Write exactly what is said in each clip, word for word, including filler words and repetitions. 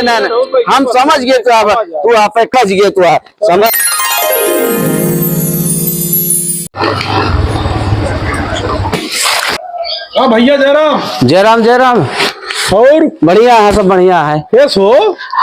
ना, ना, हम समझ गए तो आप, तू आप कस गए तो आप, समझ। हाँ भैया जयराम। जयराम, जयराम। और? बढ़िया है, सब बढ़िया है। कैस हो?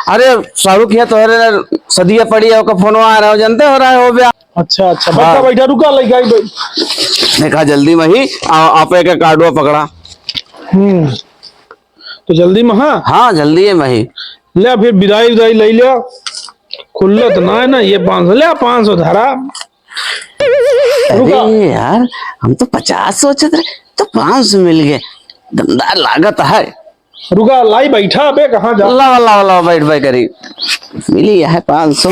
अरे, सारू किया तोहरे सदिया पड़ी है, ओका फोनवा आ रहा हो, जानते हो रहा है, हो गया। अच्छा, अच्छा, हाँ। बैठा, बैठा, रुका, लइका आई, बैठ। देखा, जल्दी में ही, आ, आप एक कार्डवा पकड़ा। हम्म, तो जल्दी में, हाँ? हाँ, जल्दी है में ही। ले, फिर बिदाई, उदाई ले ले। खुल्लत ना है ना, ये पाँच सौ, ले, पाँच सौ धरा। अरे रुका। यार, हम तो पचास सोचत रहे, तो पाँच सौ मिल गए। दमदार लागत है। रुका, लाई बैठा बे, कहाँ जा? लावा, लावा, लावा, बैठ, बैठ करी। मिली है पाँच सौ।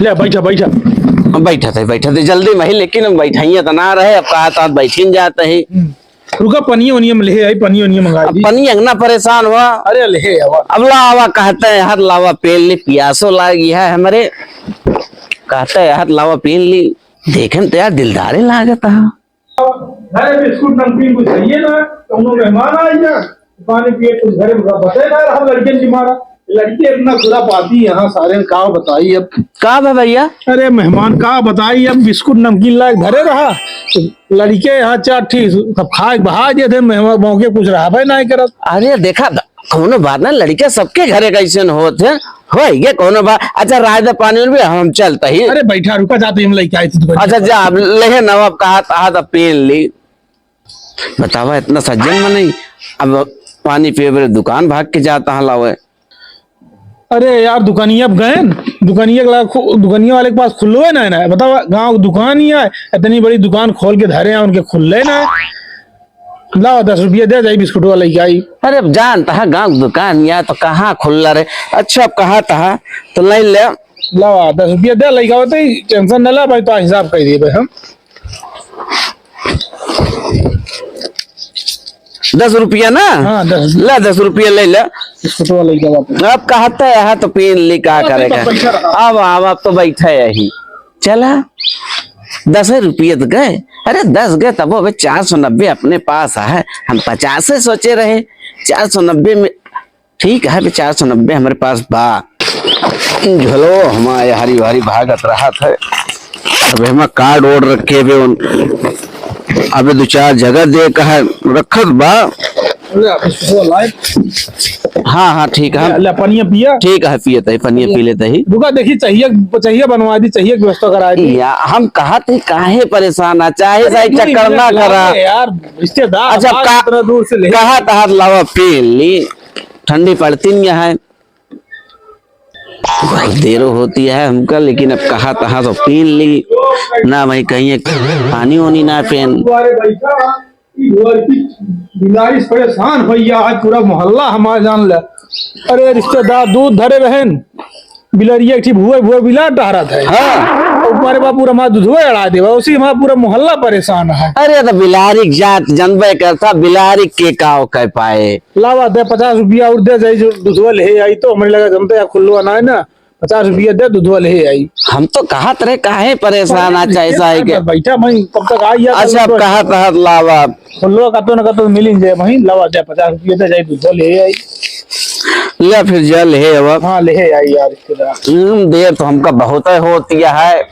ले, बैठा, बैठा। हम बैठा थे, बैठा थे, जल्दी में ही, लेकिन हम बैठाइए तो ना रहे, अब कहा तो बैठिन जाते ही। हम्म। रुका, पनिया वनिया में ले आई, पनिया वनिया मंगा अब दी। पनिया अंगना परेशान हुआ। अरे, ले आवा। अब लावा, कहते हैं, हाथ लावा, पेन ली, पियासो लागी है हमरे। कहते हैं, हाथ लावा, पेन ली। देखे में तो यार दिलदारे लागत है। घरे बिस्कुट नमकीन कुछ खाइए ना, कौनो मेहमान आ गया, पानी पिए कुछ घरे में बसे ना रहा लड़कियन की मारा। लड़के इतना खुरापाती यहाँ सारे, का बताई अब। का बा भैया? अरे मेहमान का बताई, अब बिस्कुट नमकीन लायक धरे रहा, लड़के यहाँ चार ठी सब खाए बहा दिए थे, मेहमान मौके कुछ रहबे ना करत। अरे देखा, कौनो बात ना, लड़के सबके घरे कैसन होत है, होई गे कौनो बात। अच्छा, राय दे पानी उन भी हम चलते ही। अरे बैठा, रुका, जाते ही हम लेके आए थे दुकान से। अच्छा, जा, अब लेहे नवाब कहा, कहा था पेन ली। बतावा, इतना सज्जन में नहीं, अब पानी पिए बरे दुकान भाग के जाता है लावे। अरे यार, दुकानिया अब गए न, दुकानिया के लगा खु-, दुकानिया वाले के पास खुल्लवे ना है ना। बतावा, गाँव की दुकान ही है, इतनी बड़ी दुकान खोल के धरे हैं, उनके खुल्ले ना है। लावा, दस रुपया दे जाई, बिस्कुट वाला ही आई। अरे, अब जानता है गाँव की दुकान या तो कहाँ खुल्ला रहे। अच्छा, अब कहा था तो ले ले। लावा, दस रुपया दे, लइका होते ही, टेंशन न ला भाई, तो हिसाब कर दिए भाई हम। दस रुपया ना? हाँ, दस रुपया। ला, दस रुपया ले ले। बिस्कुट वाला लइका बात है। अब कहते हैं, यहाँ तो पेन ली, का हाँ, करेगा? तो पैसा रहा। अब, अब, अब तो बैठे यही। चला, दस रुपये तो गए। अरे, दस गए, तब अबे चार सौ नब्बे अपने पास है। हम पचास से सोचे रहे, चार सौ नब्बे में ठीक है, अबे चार सौ नब्बे हमरे पास बा। झोलो हमारे हरी भरी भागत रहत है। अबे हमार कार्ड ओड रखे बे उन। अबे दो चार जगह दे कहा रखत बा। ले, अबे सुबह लाए। हाँ, हाँ, ठीक है। ले, ले, पनिया पिया। ठीक है, पियत ही, पनिया पी लेत ही। रुका, देखी, चाहिए, चाहिए बनवा दी, चाहिए व्यवस्था करा दी। या, हम कहत ही, काहे परेशान आ, चाहे अरे, साई नहीं, चक्कर नहीं, ना करा। यार, रिश्तेदार, अच्छा, बात का-, इतना दूर से ले। कहा तहार लावा पेन ली। ठंडी पड़ती नहीं है, बहुत देर होती है हमका, लेकिन अब कहा तहा तो पीन ली ना भाई, कहीं एक पानी वानी ना पेन। अरे भाई, का ई घर की बिलारी से परेशान भैया, आज पूरा मोहल्ला हमारा जान ले। अरे रिश्तेदार दूध धरे रहन, बिलरिया एक ठी भुअर भुअर बिलार टहरत है। हाँ। ऊपर बा पूरा हमारा दूधवा अड़ा देवा, उसी हमारा पूरा मोहल्ला परेशान है। अरे तो बिलारी के जात जनबे करता, बिलारी के काव कह पाए। लावा दे पचास रुपया और दे जाई, जो दूधवा ले आई तो हमरे लगा जनते या खुल्लो ना है ना, पचास रुपया दे दूधवा ले आई। हम तो कहत रहे काहे परेशान आ, चाहे साई के। बैठा भाई, कब तक आई या अच्छा, अब कब तक कहत हत लावा। खुल्लो कतो न कतो मिलिन जाए भाई, लावा दे पचास रुपया दे जाई दूधवा ले आई। ले फिर जा ले अब। हाँ, ले आई यार, रिश्तेदार। हम्म, देर तो हमका बहुत है होती है।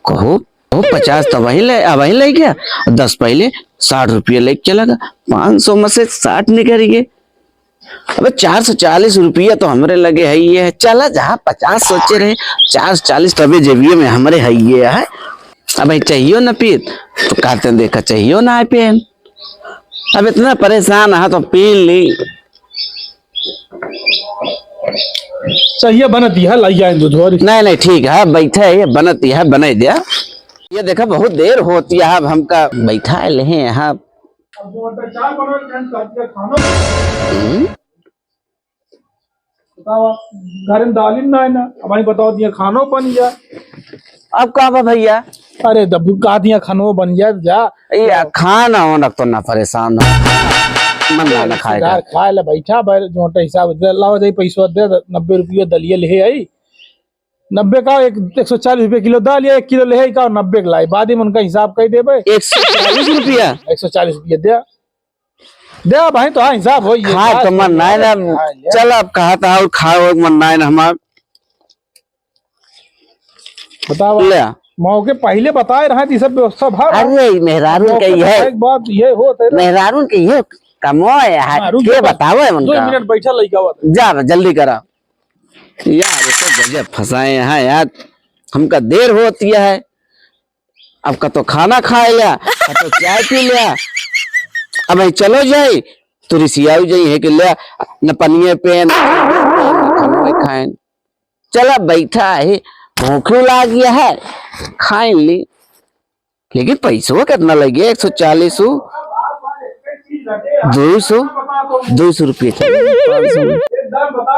कहो, कहो, पचास तो वही ले, आ वही ले गया, दस पहले साठ रुपये लेके चला गया, पाँच सौ में से साठ निकल गए। अबे चार सौ चालीस रुपया तो हमरे लगे है, ये है। चला, जहाँ पचास सोचे रहे, चार सौ चालीस तो अबे जेबिये में हमरे है, ये है। अब चाहियो ना पीत, तो कहते हैं, देखा, चाहियो ना आए पेन। अब इतना परेशान है तो पीन ली। चाहिए बनती है, लाई आए दूध और। नहीं, नहीं, ठीक है, बैठे है, ये बनती है, बने दिया। ये देखा, बहुत देर होती है, अब हमका बैठा ले हैं यहाँ। अब जो अंडा चार बनल, खान साथ का खाना। हम्म? बतावा, घर में दालिन ना है ना, अब वहीं बताओ दिया खानो बन गया। अब का बा भैया? अरे तब कहा दिया खानो बन गया, जा। या खाना वाना तो ना परेशान हो, मन ना, ना खाएगा। रिश्तेदार खाए ला बैठा, बैल जोटे हिसाब दे, लावा जाई पैसा दे, नब्बे रुपया दलिया ले आई। नब्बे का एक, एक सौ चालीस रुपया किलो दाल या एक किलो लेहे का नब्बे के लाई, बाद में उनका हिसाब कइ देबे। एक सौ चालीस रुपया? एक सौ चालीस रुपया दे। दे भाई, तो हाँ, हिसाब होई है, खाए खास तो मन होई नाय है। ना। हाँ, ले। चल, अब कहा था और खाओ, मन नाय ना हमार। बताओ। ले। मौके पहिले बताए रहा थी, सब व्यवस्था भा रहा। अरे, ई मेहरारून मौके के पे यह, एक बात ये होत है ना। मेहरारून के यह कमो है, हाँ, रुक के जा, बतावे दो उनका। मिनट बैठा, लइका आवत है। जा, जल्दी करा। यार, ये तो गजब फंसाए हैं यार, हमका देर होती है। अब कतो खाना खाए ल्या, कतो चाय पी ल्या। अब यहीं चलो जाई, तो रिसियाऊ जाई है कि ल्या, न पनिये पे, न खाना खाएन। चला बैठा है, भूख लाग गया है, खाए ली। लेकिन पैसवा कितना लगे? एक सौ चालीस हो, दो सौ, दो सौ रुपये चले, पाँच सौ में।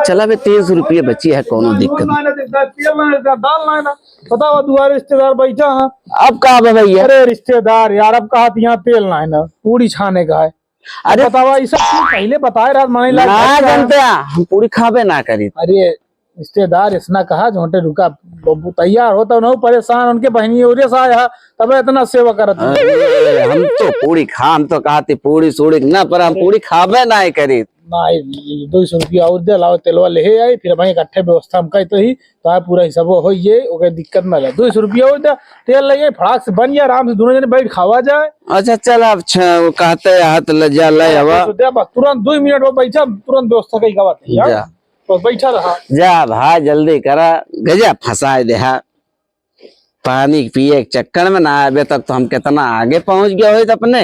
चला बे, तीन सौ रुपये बची है, कौनो दिक्कत नहीं। बतावा, दुआरे रिश्तेदार बैठा है। अब का बा भैया? अरे रिश्तेदार यार, अब कहा यहाँ तेल ना है ना, पूड़ी छाने का है। अरे बतावा, ये सब तू पहिले बताए रहत, माने लाग ना घर का। जानते हैं, हम पूड़ी खाबे ना करी। अरे रिश्तेदार इसना कहा, झोंटे रुका, बब्बू तैयार होता ना, परेशान, उनके बहनी ओरे से आया, तब इतना सेवा करत है। अरे, हम तो पूड़ी खा, हम तो कहा थी पूड़ी सूड़ी ना, पर हम पूड़ी खाबे ना करी। ना, ये दो सौ रुपया और दे, लाओ तेलवा ले आई, फिर भाई इकट्ठे व्यवस्था हम कही तो ही, तो आ पूरा हिसाब हो ये, ओके दिक्कत ना रहे। दो सौ रुपया और दे, तेल ले आई, फटाक से बन जाए, आराम से दोनों जने बैठ खावा जाए। अच्छा, चल, अब छ-, वो कहते हैं, हाथ ले जा, ले हाँ, आवा। तो दे, बस तुरंत दो मिनट वो बैठा, तुरंत व्यवस्था कही का बात है, यार। जा। बस बैठा रहा। जा भाई, जल्दी करा, गजब फंसाए देहा। पानी पिए के चक्कर में ना आवे, तब तो हम कितना आगे पहुंच गए होइत अपने।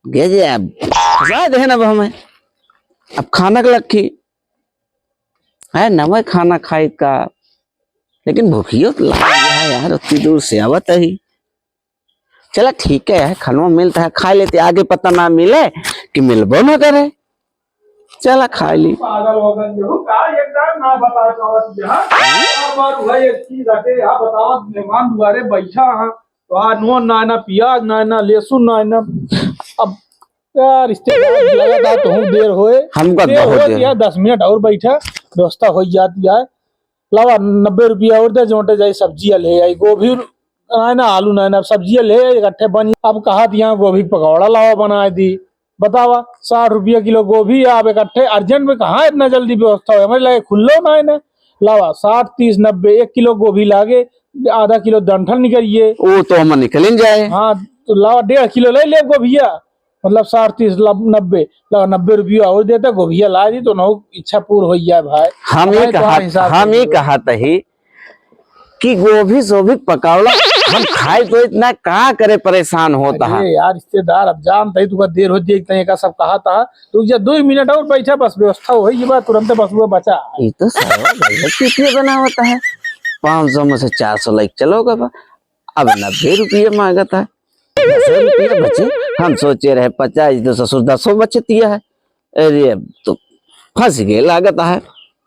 गजब फंसाए देहे ना अब हमें। अब खाना के लक्खी है, नवे खाना खाए का, लेकिन भूखियो तो लग गया है यार, उतनी दूर से आवत ही। चला ठीक है, खानो मिलता है, खा लेते, आगे पता ना मिले कि मिलबो ना करे। चला खा ली। पागल हो गए हो का? एक दान ना बता पावत यहाँ। बार बार वही एक चीज रखे, यहाँ बताओ, मेहमान दुआरे बैठा है, तो आ नून ना, ना प्याज ना, ना लहसुन ना, ना। अब यार, रिश्तेदार लगातार तो हूँ देर होए। हमका देर बहुत होए देर। यार, दस मिनट और बैठा, व्यवस्था हो जाती है। लावा, नब्बे रुपया और दे, जोटे जाई सब्जी ले आई, गोभी ना है ना, आलू ना है ना, सब्जी ले आई, इकट्ठे बनी। अब कहा थी यहाँ गोभी के पकौड़ा लावा, बनाए दी। बतावा, साठ रुपया किलो गोभी, आप इकट्ठे urgent में कहाँ इतना जल्दी व्यवस्था हो, हमारे लगे खुल्लो ना है ना। लावा, साठ, तीस, नब्बे, एक किलो गोभी लागे, आधा किलो डंठल निकलिए। वो तो हम निकलिन जाए। हाँ, तो लावा, डेढ़ किलो ले ले गोभिया, मतलब साठ, तीस, लब-, नब्बे, लावा, नब्बे रुपया और देता, गोभिया ला दी तो नौ इच्छा पूर्ण हो जाए भाई। हम ही हमारे तो कहा, हिसाब हम से ही दो। कहा तही कि गोभी सोभी पकौड़ा हम खाए तो इतना का करे, परेशान होता है। अरे यार रिश्तेदार, अब जानते ही तुका देर होती है, इतना का सब कहा था, रुक जा, दो मिनट और बैठा, बस व्यवस्था हो, ये बात तुरंत बस वो बचा। ये तो सरवा गजब चूतिया बनावत है, पाँच सौ में से चार सौ लाइक चलो गवा, अब नब्बे रुपये मांगत है, दस रुपये बचे, हम सोचे रहे पचास, तो ससुर दसो बचतिया है। अरे अब तो फंस गए लागत है।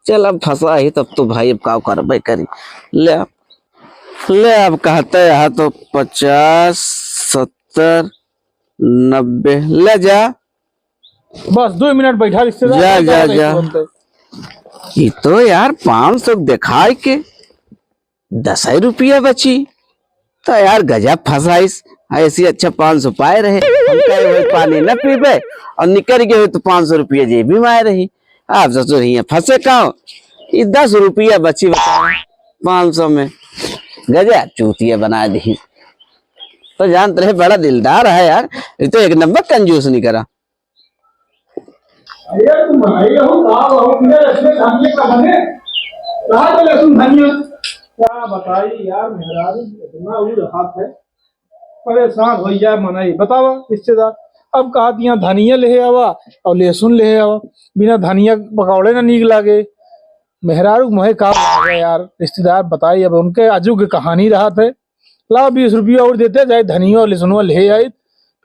चल अब फंसा ही तब तो भाई अब का करबे करी। ले, ले अब कहते हैं तो पचास, सत्तर, नब्बे, ले जा। बस दो मिनट बैठा रिश्तेदार, जा, बैठा जा, रहे जा। तुरंत। ये तो यार पाँच सौ दिखाए के दस ही रुपया बची, तो यार गजब फंसाइस। ऐसी अच्छा पाँच सौ पाए रहे, हम कहे वही पानी न पीबे और निकल गए तो पाँच सौ रुपया जेबी में आए रही। आप ससुर हियाँ फंसे का हो? ये दस रुपया बची, बताओ, पाँच सौ में गजब चूतिया बना दी। तो जानते रहे बड़ा दिलदार है यार, ये तो एक नंबर कंजूस नहीं करा। अरे तुम बनाइए हो, का हो, बिना लहसुन धनिया का बने? कहाँ पे लहसुन धनिया? क्या बताई यार, मेहरारू इतना उड़ हाथ है, परेशान हो जाए मनई। बतावा रिश्तेदार, अब कहा दिया धनिया ले आवा और लहसुन ले आवा, बिना धनिया पकौड़े ना नीक लागे। मेहरारू मोहे का लागे यार, रिश्तेदार बताई, अब उनके आजू के कहानी रहत है। लाओ, बीस रुपया और देते, जाए धनिया और लहसुनवा ले आई,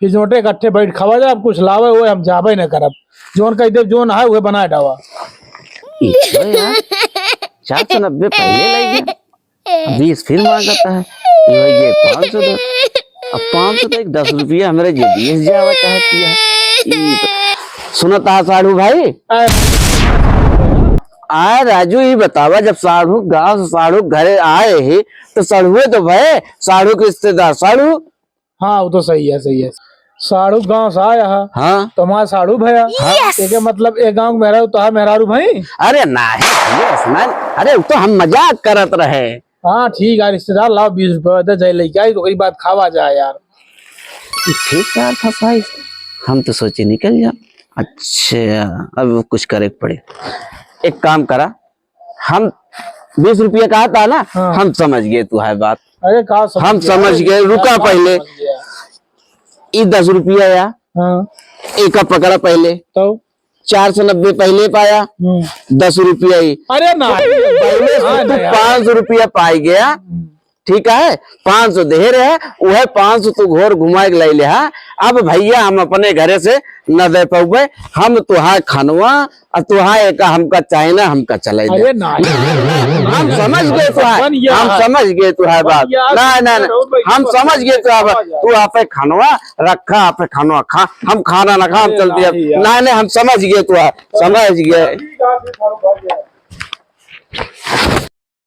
फिर जोटे इकट्ठे बैठ खावा जाए। अब कुछ लावे हुए हम जाबे न करब, जोन कह दे, जोन है वह बनाए डावा। ई तो यार, चार सौ नब्बे पहले ले गया, अब बीस फिर मांगता है, ये, ये पाँच सौ दे, अब पाँच सौ तो एक दस रुपया हमारे जेबिए से जावा चाहती है। ई तो, सुनता है साढ़ू भाई, आय राजू, ई बतावा, जब साढ़ू गाँव से साढ़ू घरे आए ही, तो साढ़ुए तो भए, साढ़ू के रिश्तेदार साढ़ू। हाँ, वो तो सही है, सही है। साढ़ू गाँव से आया है, हाँ। तो हमारा साढ़ू भया। हाँ। एके मतलब, एक गाँव के मेहरारू, तोहार मेहरारू भई? अरे नाही भैया, ऐसा नाही। अरे, वो तो हम मजाक करत रहे। हाँ, ठीक है, रिश्तेदार लाओ, बीस रुपया दे, जाए लेके आई, तो ओकरी बाद खावा जाए यार। ई फिर का फंसाई? हम तो सोचे निकल जा। अच्छा, अब कुछ करे के पड़े। एक काम करा, हम बीस रुपया कहा था ना, हाँ। हम समझ गए तू है बात। अरे, का समझ हम गया? समझ अरे, गए, रुका बात पहले। समझ गया। ई दस रुपया या, हाँ। एका पकड़ा पहले। तो? चार सौ नब्बे पहले पाया, हम्म। दस रुपया ही। अरे ना। पहले से हाँ, तू नहीं, हाँ। पाँच सौ रुपया पाई गया, हम्म। ठीक है, पाँच सौ दे रहे, वह पाँच सौ तू घोर घुमाए के लाई ले हा। अब भैया, हम अपने घरे से न दे पउबे, हम तुहार खनवा, अब तुहार एक हमका चाहे ना, हमका चले दे। अरे ना। हम समझ गए तुहार, बन गया हम है। समझ गए तुहार बन बात। गया है। ना, ना, ना, बहुत भाई, हम बहुत समझ गए तुहार बात। समझ गया। तू आपे खनवा रखा, आपे खनवा खा, हम खाना ना खा, हम अरे चलते हैं। नहीं यार। ना, ना, हम समझ गए तुहार, समझ गए। ठीक है, फिर खनवा बन गया।